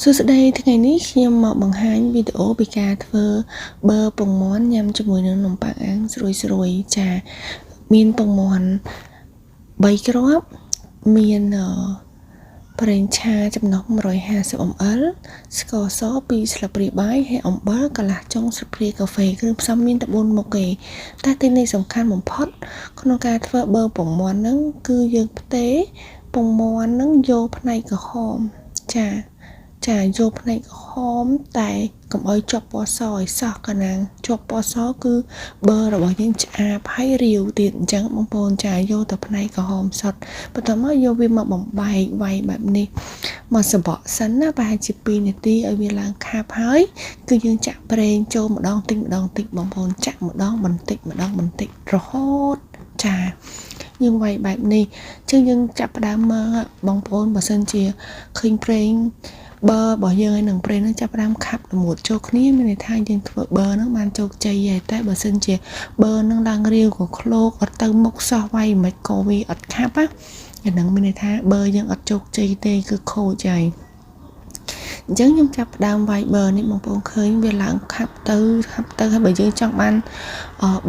សួស្តីថ្ងៃនេះខ្ញុំមកបង្ហាញវីដេអូពីការធ្វើប៊ឺពងមាន់ញ៉ាំជាមួយនឹងនំប៉័ងអាំងស្រួយស្រួយចាមានពងមាន់3គ្រាប់មានប្រេងឆាចំណុះ150 ml ស្ករស2ស្លាបព្រាបាយហើយអំបិលកន្លះចុងស្លាបព្រាកាហ្វេគ្រឿងផ្សំមានតែ4មុខទេតែទីនេះសំខាន់បំផុតក្នុងការធ្វើប៊ឺពងមាន់ហ្នឹងគឺយើងផ្ទេពងមាន់ហ្នឹងយកផ្នែកក្រហមចាចាយកផ្នែកក្រហមតែកុំឲ្យជាប់ពណ៌សឲ្យសោះកាលណាជាប់ពណ៌សគឺប៊ឺរបស់យើងឆ្អាបហើយរាវទៀតអញ្ចឹងបងប្អូនចាយកតែផ្នែកក្រហមសុទ្ធបន្ទាប់មកយកវាមកបំបែកវាយបែបនេះមកសបកសិនណាប្រហែលជា2នាទីឲ្យវាឡើងខាប់ហើយគឺយើងចាក់ប្រេងចូលម្ដងតិចម្ដងតិចបងប្អូនចាក់ម្ដងបន្តិចម្ដងបន្តិចរហូតចាយើងវាយបែបនេះចឹងយើងចាប់ផ្ដើមមើលបងប្អូនបើសិនជាឃើញប្រេងប៊ឺរបស់យើងហើយនឹងប្រេងនឹងចាប់ផ្ដើមខាប់ល្មួតចូលគ្នាមានន័យថាយើងធ្វើប៊ឺនឹងបានជោគជ័យហើយតែបើសិនជាប៊ឺនឹងឡើងរាវក៏ឃ្លោកអត់ទៅមុខសោះវាយមិនក៏វាអត់ខាប់ណាអានឹងមានន័យថាប៊ឺយើងអត់ជោគជ័យទេគឺខូចហើយអញ្ចឹងខ្ញុំចាប់ផ្ដើមវាយប៊ឺនេះបងប្អូនឃើញវាឡើងខាប់ទៅខាប់ទៅហើយបើយើងចង់បាន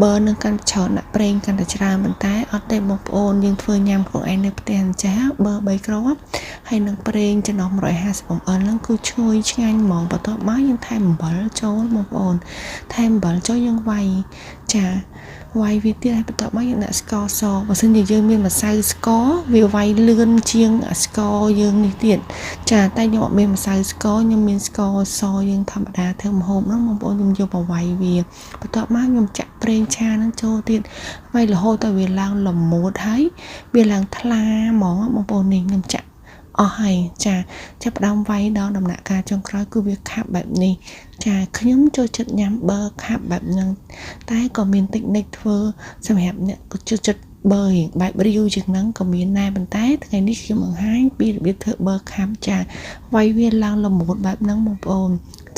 ប៊ឺនឹងកាន់ច្រើនដាក់ប្រេងកាន់តែច្រើនប៉ុន្តែអត់ទេបងប្អូនយើងធ្វើញ៉ាំខ្លួនឯងនៅផ្ទះអញ្ចឹងប៊ឺ3គ្រាប់ហើយនឹងប្រេងចំណុះ150 ml ហ្នឹងគឺឈ្ងុយឆ្ងាញ់ហ្មងបន្ទាប់មកយើងថែមអំបិលចូលបងប្អូនថែមអំបិលចូលយើងវាយចាវាយវាទៀតហើយបន្ទាប់មកយើងដាក់ស្ករសបើសិនជាយើងមានម្សៅស្ករវាវាយលឿនជាងស្ករយើងនេះទៀតចាតែខ្ញុំអត់មានម្សៅស្ករខ្ញុំមានស្ករសយើងធម្មតាធ្វើម្ហូបហ្នឹងបងប្អូនខ្ញុំយកមកវាយវាបន្ទាប់មកខ្ញុំចាក់ប្រេងឆាហ្នឹងចូលទៀតវាយរហូតដល់វាឡើងល្មួតហើយវាឡើងថ្លាហ្មងបងប្អូននេះខ្ញុំចាក់អស់ហើយចាចាប់ផ្ដើមវាយដល់ដំណាក់កាលចុងក្រោយគឺវាខាប់បែបនេះចាខ្ញុំចូលចិត្តញ៉ាំប៊ឺខាប់បែបហ្នឹងតែក៏មានតិចនិចធ្វើសម្រាប់អ្នកចូលចិត្តប៊ឺរៀងបែបរាវជាងហ្នឹងក៏មានដែរប៉ុន្តែថ្ងៃនេះខ្ញុំបង្ហាញពីរបៀបធ្វើប៊ឺខាប់ចាវាយវាឡើងល្មួតបែបហ្នឹងបងប្អូន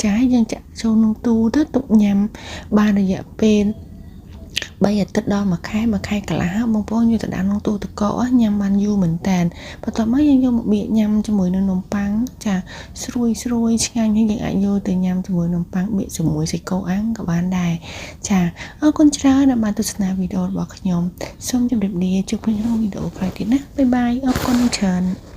ចាយើងចាក់ចូលក្នុងទូទៅទុកញ៉ាំបានរយៈពេល3អាទិត្យដល់មួយខែមួយខែកន្លះបងប្អូនយកទៅដាក់ក្នុងទូទឹកកកញ៉ាំបានយូរមែនតើបន្ទាប់មកយើងយកមកបៀកញ៉ាំជាមួយនឹងនំប៉័ងចាស្រួយស្រួយឆ្ងាញ់ហើយយើងអាចយកទៅញ៉ាំជាមួយនំប៉័ងបៀកជាមួយសាច់គោអាំងក៏បានដែរចាអរគុណច្រើនដែលបានទស្សនាវីដេអូរបស់ខ្ញុំសូមជម្រាបលាជួបគ្នាក្នុងវីដេអូក្រោយទៀតណាបាយបាយអរគុណច្រើន។